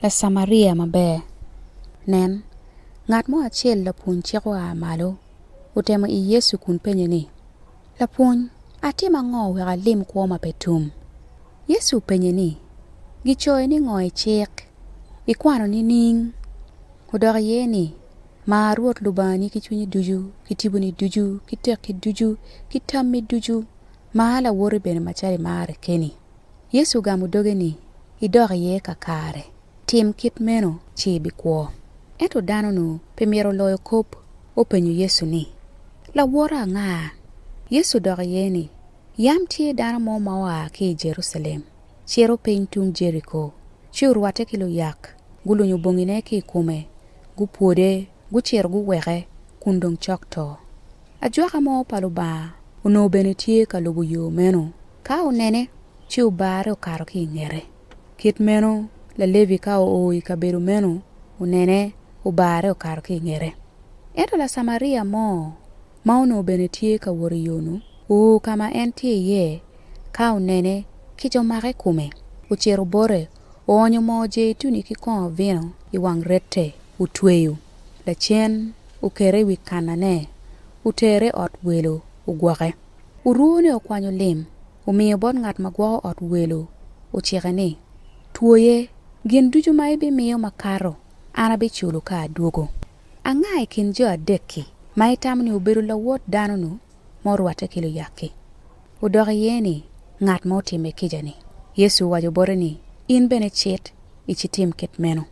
Lacamaria maber. Nen, ngat mo acel lapwony cik oa malo, otemo i Yecu kun penye ni, Lapwony, atim ango wek alim kwo ma pe tum? Yecu openye ni, Gicoyo ni ngo i cik? Ikwano nining? Odok iye ni, Mar Rwot Lubangani ki cwinyi ducu, ki tiponi ducu, ki tekki ducu, ki tammi ducu, mar lawoti bene macalo imarre keni. Yecu ogamo doge ni, Idok iye kakare, tim kit meno ci ibikwo. Ento dano-nu pi mito loyo kop, openyo Yecu ni, Lawota anga? Yecu odok iye ni, Yam tye dano mo ma oa ki i Jerucalem, cito piny tung Jeriko, ci orwatte ki luyak, gulunyo bongine ki i kome, gupwode, gucito guweke kun dong cok to. Ajwaka mo pa Lubanga onongo bene tye ka lubo yo meno. Ka onene, ci obarre okato ki i ngete. Kit meno, Lalevi ka oo i kabedo meno, onene, obarre okato ki i ngete. Ento Lacamaria mo ma onongo bene tye ka wot i yo-nu, oo ka ma en tye iye, ka onene, kica omake i kome, ocito bote, oonyo moo jeituni ki kongo vino i wang rette, otweyo. Lacen okete i wi kanane, otere i ot welo, ogwoke. Orwone okwanyo lim, omiyo bot ngat ma gwoko ot welo, ocike ni, Twoye, gin ducu ma ibimiyo makato, an abiculo ka adwogo. Anga i kin jo adek-ki ma itamo ni obedo lawot dano-nu ma orwatte ki luyak-ki? Odok iye ni, Ngat ma otimme kica-ni. Yecu owaco bote ni, In bene cit, icitim kit meno.